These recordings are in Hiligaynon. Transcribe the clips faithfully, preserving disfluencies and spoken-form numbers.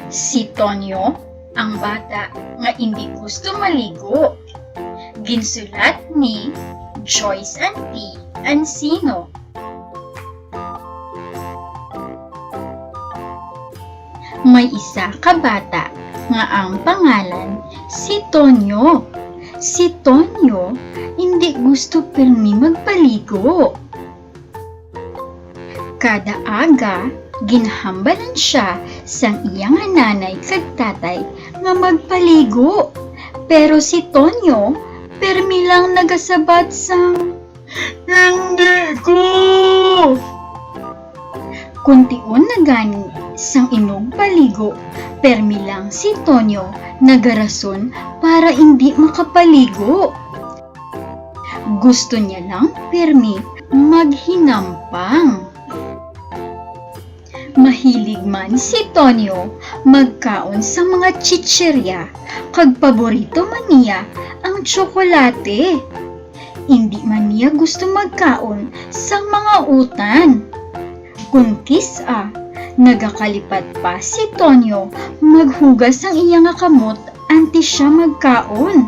Si Tonyo, ang bata nga indi gusto maligo. Ginsulat ni Joyce Ann P. Encino. May isa ka bata nga ang pangalan si Tonyo. Si Tonyo indi gusto pirmi magpaligo. Kada aga, ginhambalan sia sang iya nga nanay kag tatay nga magpaligo. Pero si Tonyo, pirmi lang nagasabat sang, "Hindi ko!" Kon tion na gani sang inugpaligo, pirmi lang si Tonyo nagarason para indi makapaligo. Gusto niya lang pirmi maghinampang. Mahilig man si Tonyo magkaon sa mga chichirya, kag paborito man niya ang tsokolate. Indi man niya gusto magkaon sang mga utan. Kon kis-a, nagakalipat pa si Tonyo maghugas sang iya nga kamot antes sia magkaon.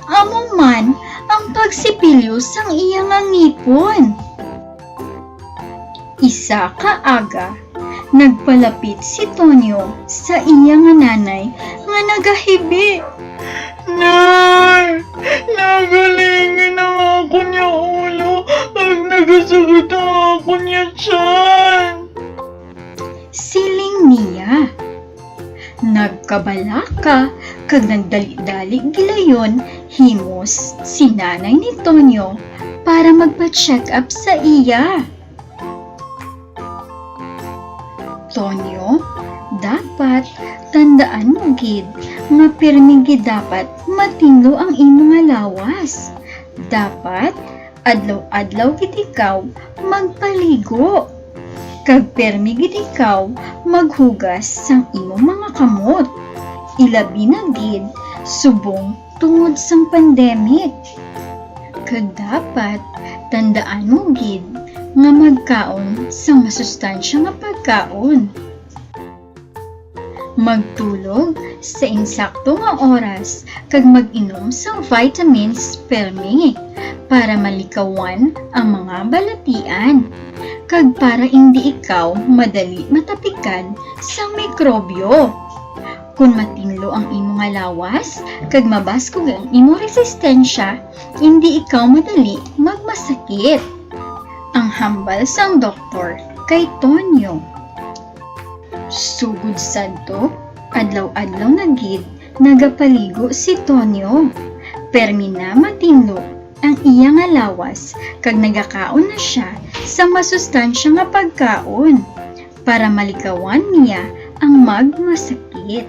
Amo man ang pagsipilyo sang iya nga ngipon. Isa ka aga, nagpalapit si Tonyo sa iya nga nanay nga nagahibi. "Nay, nagalingin ang akon nga ulo, kag nagasakit ang akon nga tiyan," siling niya. Nagkabalaka kag nagdali-dali gilayon himos si nanay ni Tonyo para magpa-check up sa iya. "Tonyo, dapat tandaan mo gid nga pirmi gid dapat matinlo ang imo nga lawas. Dapat adlaw-adlaw gid ikaw magpaligo, kag pirmi gid ikaw maghugas sang imo mga kamot, ilabi na gid subong tungod sang pandemic. Kag dapat tandaan mo gid nga magkaon sang masustansya nga pagkaon. Magtulog sa insakto nga oras kag mag-inom sang vitamins pirmi para malikawan ang mga balatian, kag para indi ikaw madali matapikan sang mikrobyo. Kon matinlo ang imo nga lawas kag mabaskog ang imo resistensya, indi ikaw madali magmasakit." Ang hambal sang doktor kay Tonyo. Sugod sadto, adlaw-adlaw na gid nagapaligo si Tonyo. Pirmi na matinlo ang iya nga lawas kag nagakaon na sia sa masustansya nga pagkaon para malikawan niya ang magmasakit.